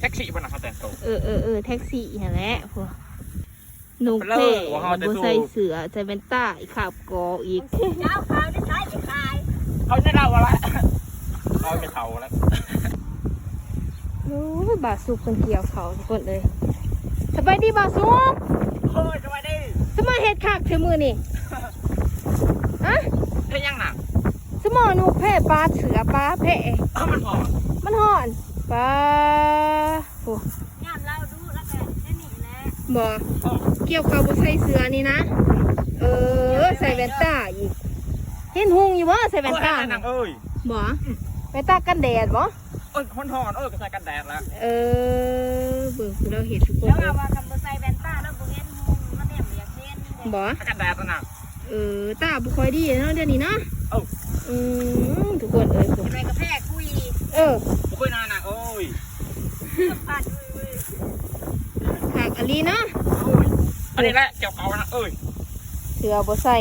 ແທັກຊີພຸ້ນນະ ເຮົາແຕ່ງໂຕ ເອີ ເອີ ເອີ ແທັກຊີຫັ້ນແຫຼະ ໂອ້ ນຸ່ງເພ ບໍ່ໃສ່ເສື້ອ ໃສ່ແວ່ນຕາ ອີກຄາບກອກອີກ ເຈົ້າຂາຍໄດ້ຂາຍໄດ້ຂາຍ ເຂົາໄດ້ເລົ່າແລ້ວ ເຂົາໄດ້ເຖົ້າແລ້ວ. ໂອ້ຍ ບ່າວສຸກເພິ່ນກ່ຽວເຂົ້າທຸກຄົນເອີຍ. ສະບາຍດີບ່າວສຸກ. ໂອ້ຍ ສະບາຍດີ. ສະມາເຮັດຄັກແທ້ມື້ນີ້ ຮະ ເຮັດຫຍັງນະ? ສະມານຸ່ງແພ ປາເສື້ອ ປາແພ ເອີ ມັນຮ້ອນ ມັນຮ້ອນ ປາ ໂອ້ ຍາມລາວດຸລະກະແນວນີ້ແຫຼະ ບໍ່ ເອີ ກ່ຽວເຂົ້າບໍ່ໃສ່ເສື້ອນີ້ນະ ເອີ ໃສ່ແວ່ນຕາອີກ ເຫັນຮຸ່ງຢູ່ບໍ່ ໃສ່ແວ່ນຕາ ເອີ ນາງເອີຍ ບໍ່ ອືມ ແວ່ນຕາກັນແດດບໍ່? ເອີ ຮ້ອນໆ ເອີ ກໍໃສ່ກັນແດດລະ ເອີ ເບິ່ງຜູ້ລາວເຮັດທຸກຄົນ ລາວວ່າຄັນບໍ່ໃສ່ແວ່ນຕາລາວບໍ່ເຫັນຮຸ່ງ ລາວແນມບໍ່ຢາກເຫັນ ບໍ່ ກັນແດດນະ ເອີ ຕາບໍ່ຄ່ອຍດີເນາະ ດຽວນີ້ເນາະ ເອີ ອືມ ທຸກຄົນເອີຍ ຈັ່ງໃດກໍແພ້ຄຸຍ ເອີ ບໍ່ຄ່ອຍນານະ ໂອ້ຍ ຄັກອີ່ຫຼີເນາະ ໂອ້ຍ ອັນນີ້ແຫຼະກ່ຽວເຂົ້ານະ ເອີຍ ເສື້ອບໍ່ໃສ່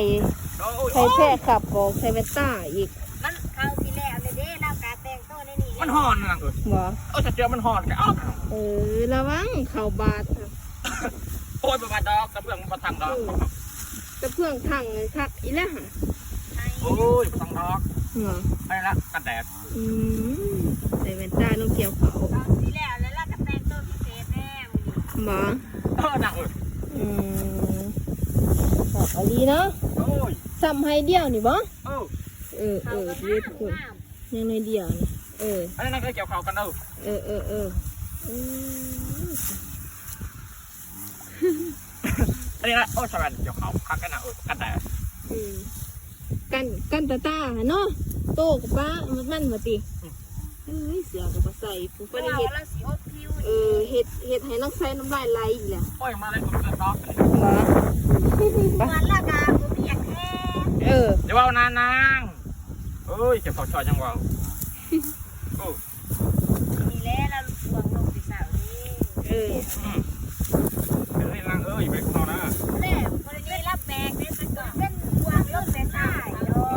ໂອ້ຍ ໃສ່ແພ ໂອ້ຍ ຄາບກອກ ໃສ່ແວ່ນຕາອີກ ມັນເຂົ້າຊິແລ້ວເດ້ ລາວກະແຕ່ງໂຕໃນນີ້ ມັນຮ້ອນນະ ເອີຍ ບໍ່ ເອີ ຖ້າເສື້ອມັນຮ້ອນກະເອົາ ເອີ ລະວັງເຂົ້າບາດ ໂອ້ຍ ບໍ່ບາດດອກ ຕາເຟືອງມັນບໍ່ທັງດອກ ເອີ ຕາເຟືອງທັງຄັກອີ່ແລ້ວ ໂອ້ຍ ບໍ່ທັງດອກ ເນາະ ໄປລະກັນແດດ ອືມ ໃສ່ແວ່ນຕາ ນ້ອງກ່ຽວເຂົ້າ ເອົາຊິແລ້ວ ແລ້ວລາວກະແຕ່ງໂຕພິເສດແດ່ມື້ນີ້ ບໍ່ ເອີ ນາງເອີຍ ອືມ ຄັກອີ່ຫຼີເນາະ ໂອ້ຍ ສ່ຳໄຮ່ດຽວນີ້ບໍ່? ເອີ ເອີ ເອີ ເຮັດຄົນ ຍັງໜ້ອຍດຽວນີ້ ເອີ ອັນນັ້ນກໍກ່ຽວເຂົ້າກັນເດີ ເອີ ເອີ ເອີ ອືມ ອັນນີ້ລະ ໂອ້ ສະຫວັນ ກ່ຽວເຂົ້າຄັກກັນນະ ເອີ ກັນໄດ້ ອືມ ກັນ ກັນຕາຕາຫັ້ນເນາະ ໂຕກໍປະມັນວ່າຕິ ອືມ ເອີຍ ເສື້ອກໍບໍ່ໃສ່ ຜູ້ບໍ່ໄດ້ເຮັດ ເອີ ເຮັດ ເຮັດໃຫ້ນ້ອງໄຊນ້ຳລາຍໄຫຼອີກແລ້ວ ໂອ້ຍ ມາເລີຍ ບໍ່ ມັນລະກະບໍ່ມີຫຍັງແທ້ ເອີ ຢ່າເວົ້ານານາງ ເອີຍ ເຈົ້າເຂົ້າຊອຍຍັງເວົ້າ ໂອ້ ນີ້ແຫຼະ ລາວລວງລົງແຕ່ເຊົ້ານີ້ ເອີ ອືມ ເອີຍ ນາງເອີຍ ໄປຂອງເຮົານະ ແລ້ວບໍ່ໄດ້ລາວແບກເດ້ ເປັນລວງລົງແຕ່ເຊົ້າ ບໍ່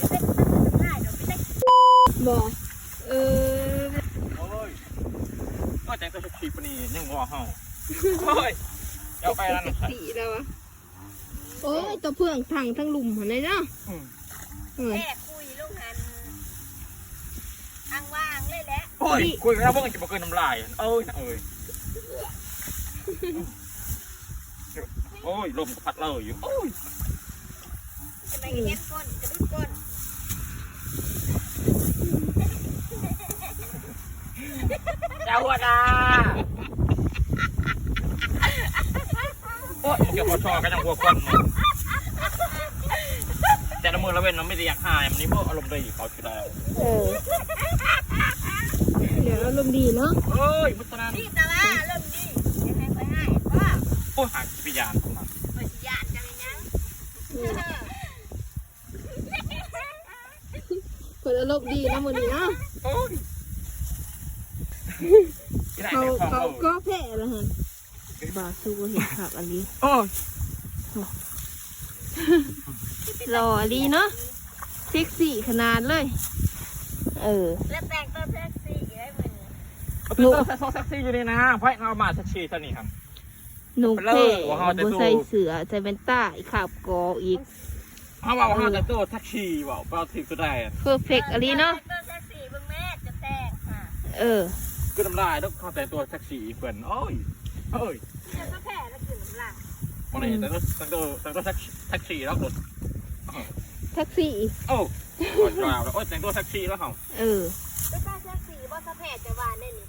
ເປັນ ບໍ່ ເອີ ໂອ້ຍ ກໍແຕ່ງຕົວເຊັກຊີປານນີ້ຍັງບໍ່ເຮົາ ໂອ້ຍ ເອົາໄປນັ້ນ ເຊັກຊີແລ້ວວະ. ໂອ້ຍ ຕາເຟືອງທັງ ທັງລຸ່ມຫັ້ນເດ້ເນາະ ອືມ ເອີ ແຕ່ຄຸຍລົງຫັ້ນ ອ່າງວ່າງເລີຍແຫຼະ ໂອ້ຍ ຄຸຍແລ້ວເບິ່ງຊິບໍ່ຄືນນ້ຳລາຍ ເອີຍ ເອີຍ ໂອ້ຍ ລົມກໍພັດເລີຍຢູ່ ໂອ້ຍ ຈະໄປເຫັນກົ້ນ ຈະດຸດກົ້ນ ເຈົ້າຫົວໜ້າ ໂອ້ຍ ເຈົ້າ ກສ ກໍຍັງຫົວຄວັນເນາະ ແຕ່ລະມື້ລະເວັນມັນມີແຕ່ຢາກຫາຍ ມັນນີ້ບໍ່ອາລົມດີ ເຂົາຊິໄດ້ ເອີ ດຽວອາລົມດີເນາະ ເອີຍ ມຸດຕະນານ ດີແຕ່ວ່າອາລົມດີ ຢາກໃຫ້ຂ້ອຍຫາຍບໍ່ ໂອ້ຍ ຫາຍຊິໄປຢ້ານ ຂ້ອຍຊິຢ້ານເຈົ້າເຮັດຫຍັງ ເອີ ເພິ່ນອາລົມດີເນາະມື້ນີ້ເນາະ ໂອ້ຍ ເຂົາ ເຂົາກໍແພ້ລະຫັ້ນ ບ່າວສຸກເຮັດຄັກອີ່ຫຼີ ໂອ້ຍ ຫຼໍ່ອີ່ຫຼີເນາະ ເຊັກຊີຂະໜາດເລີຍ ເອີ ແລ້ວແຕ່ງຕົວເຊັກຊີເລີຍມື້ນີ້ ເອົາຕົວເຊັກຊີຢູ່ນີ້ນະ ໃຜເອົາມາເຊັກຊີຊະນີ້ຫັ້ນ ນຸ່ງແພ ບໍ່ໃສ່ເສື້ອ ໃສ່ແວ່ນຕາ ອີກຄາບກອກອີກ ເຮົາເວົ້າ ເອີ ເຮົາແຕ່ງຕົວແທັກຊີເວົ້າ ເວົ້າຖືກຕົວໃດ ເພີເຟັກອີ່ຫຼີເນາະ ແຕ່ງຕົວແທັກຊີເບິ່ງແມ້ ຈະແຕກຫາ ເອີ ຄືນ້ຳລາຍດອກ ເຮົາແຕ່ງຕົວແທັກຊີເພິ່ນ ໂອ້ຍ ໂອ້ຍ ຈະສະແພະລະຄືນ້ຳລາຍ ບໍ່ໄດ້ ອືມ ແຕ່ງຕົວ ແຕ່ງຕົວແທັກຊີດອກ ແທັກຊີ ໂອ້ ໂອ້ ໂອ້ຍ ແຕ່ງຕົວແທັກຊີແລ້ວເຮົາ ເອີ ແຕ່ແທັກຊີບໍ່ສະແພະ ຈະວ່າແນວນີ້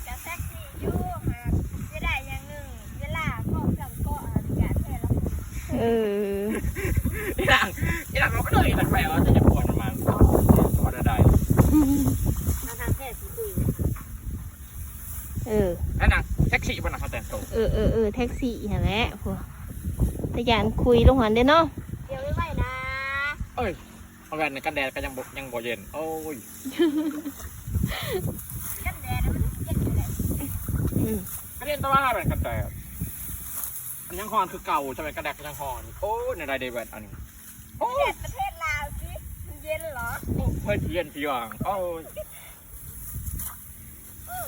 ກະແທັກຊີຢູ່ ຫາກເສຍດາຍຢ່າງໜຶ່ງ ເວລາເກາະກຳເກາະ ອາ ຢາກແທ້ລະ ເອີ ອີ່ນາງ ອີ່ນາງເອົາໄປເລີຍ ອີ່ນາງໄປເອົາ ຈະ ຈະປວດມັນ ປວດໄດ້ ມາທາງແທ້ຊິຄຸຍ ເອີ ອັນນັ້ນແທັກຊີບໍ່ນະ ເຮົາແຕ່ງໂຕ ເອີ ເອີ ເອີ ແທັກຊີຫັ້ນແຫຼະ ໂອ້ ຕາຢ້ານຄຸຍລົງຫັ້ນເດ້ເນາະ ດຽວໄວໆນະ ເອີຍ ເອົາແວ່ນກັນແດດກໍຍັງບໍ່ ຍັງບໍ່ເຢັນ ໂອ້ຍ ກັນແດດມັນເຢັນຢູ່ແຫຼະ ອືມ ກໍເຢັນແຕ່ວ່າແວ່ນກັນແດດ ມັນຍັງຮ້ອນຄືເກົ່າ ຈະແວ່ນກັນແດດກໍຍັງຮ້ອນ ໂອ້ຍ ແນວໃດເດແວ່ນອັນນີ້ ໂອ້ຍ ແດດປະເທດລາວຊິ ມັນເຢັນເຫຼື ໂອ້ຍ ເຢັນຊິຢ່າງ ໂອ້ຍ ເອີ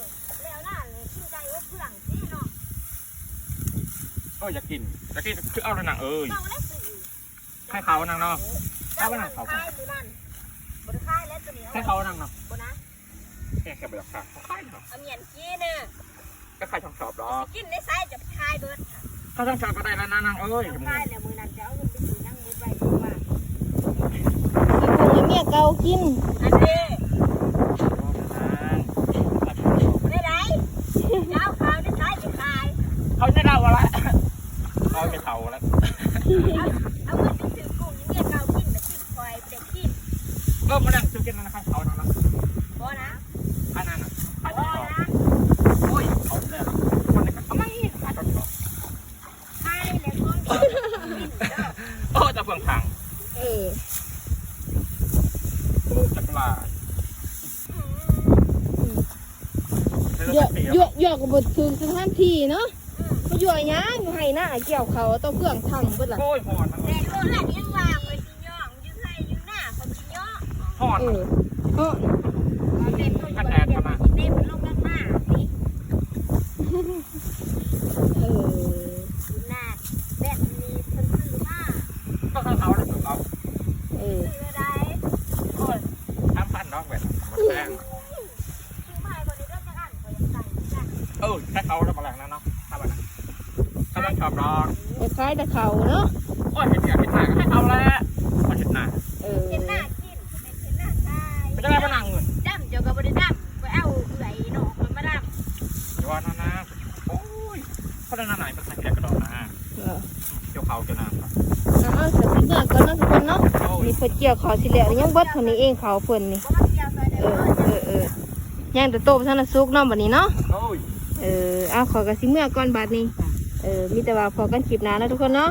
ແລ້ ໂອ້ຍ ຢາກກິນ ຢາກກິນ ຄືເອົາແລ້ວນາງເອີຍ. ເອົາແລ້ວຊື້ ໃຫ້ເຂົານາງເນາະ ເອົານາງເຂົາ ຂາຍມື້ນັ້ນ ບໍ່ໄດ້ຂາຍແລ້ວຕົວນີ້ ໃຫ້ເຂົານາງເນາະ ບໍ່ນະ ແກກໍບໍ່ຢາກຂາຍ ເຂົາຂາຍເນາະ ເອົາໝຽນກິນເດີ ກໍຂາຍຊ່ອງຊອບດອກ ກິນໃນໄສຈະຂາຍເບິດ ຂາຍຊ່ອງຊອບກໍໄດ້ແລ້ວນານາງເອີຍ ຂາຍແລ້ວມື້ນັ້ນຈະເອົາເງິນໄປຊື້ຫຍັງໝົດໄວ້ວ່າ ເອົາໃຫ້ເມຍເກົ່າກິນ ອັນເດ້ ແນວໃດ ຈະເອົາຂາຍໃນໄສຈະຂາຍ ເຂົາໃນລາວວ່າລະ ເຂົາໄປເຖົ້າແລ້ວ ເອົາ ເອົາເງິນໄປຊື້ກຸ້ງໃຫ້ເມຍເກົ່າກິນ ແລ້ວກິນ ຂ້ອຍບໍ່ໄດ້ກິນ ເອີ ມື້ນັ້ນຊື້ກິນນະ ໃຫ້ເຂົານະ ບໍ່ນະ ອັນນັ້ນນະ ໃຫ້ເຂົາ ບໍ່ນະ ໂອ້ຍ ເຂົາແລ້ວ ມັນກໍເອົາມາໃຫ້ເຂົາ ໃຫ້ແລ້ວກໍກິນເດີ ໂອ້ ແຕ່ເພິ່ງທາງ ເອີ ໂອ້ ຈັກຫຼາຍ ອືມ ເອີ ເຍາະ ເຍາະ ເຍາະກໍບໍ່ຖືກສະຖານທີ່ເນາະ ອືມ ມາເຍາະຫຍັງ ຢູ່ໄຮ່ນາກ່ຽວເຂົ້າ ເຕົາເຟືອງທັງເບິດລະ ໂອ້ຍ ຮ້ອນນະ ແດດຮ້ອນ ຍັງວ່າຂ້ອຍຊິຍ້ອງ ຢູ່ໄຮ່ຢູ່ນາຂ້ອຍຊິຍ້ອງ ຮ້ອນ ເອີ ຮ້ອນ ເຕັມລົງ ກະແດດ ມາ ເຕັມລົງກັນມານີ້ ເອີ ນາແບບນີ້ເພິ່ນຊື້ມາ ກໍເຂົາເອົາແລ້ວເຂົາເອົາ ເອີ ຊື້ໄດ້ ໂອ້ຍ ສາມພັນດອກແບບ ບໍ່ແພງ ຊື້ມາໃຫ້ຂ້ອຍເດີ ຈັກອັນຂ້ອຍຢາກໃສ່ຄືກັນ ເອີ ແຕ່ເຂົາແລ້ວມາແລງນະເນາະ ຖ້າວ່ານະ ກຳລັງຊອບດອກ ເອີ ຂາຍແຕ່ເຂົາເນາະ ໂອ້ຍ ເຮັດວຽກເຮັດງານກໍໃຫ້ເຂົາແຫຼະ ບໍ່ເຮັດນາ ເອີ ເຮັດນາກິນ ເຮັດນາຂາຍ ບໍ່ໄດ້ມານັ່ງເງິນ ດຳເຈົ້າກໍບໍ່ໄດ້ດຳ ໄປເອົາເອື້ອຍນ້ອງຂ້ອຍມາດຳ ຢ່າວ່ານັ້ນນະ ໂອ້ຍ ເພາະນັ້ນນະ ນາຍເພິ່ນໃສ່ແຂກກະດອກນະ ເອີ ກ່ຽວເຂົ້າກ່ຽວນາ ເອົາ ເອົາ ຊິເມືອກ່ອນເນາະທຸກຄົນເນາະ ໂອ້ຍ ນີ້ເພິ່ນກ່ຽວເຂົ້າຊິແລ້ວ ຍັງເບິດເທົ່ານີ້ເອງເຂົ້າເພິ່ນນີ້ ເອີ ເອີ ເອີ ຍັງແຕ່ໂຕບໍ່ທັນໄດ້ສຸກເນາະບັດນີ້ເນາະ ໂອ້ຍ ເອີ ເອົາ ຂ້ອຍກໍຊິເມືອກ່ອນບັດນີ້ ອືມ ເອີ ມີແຕ່ວ່າພໍ້ກັນຄລິບໜ້າເນາະທຸກຄົນເນາະ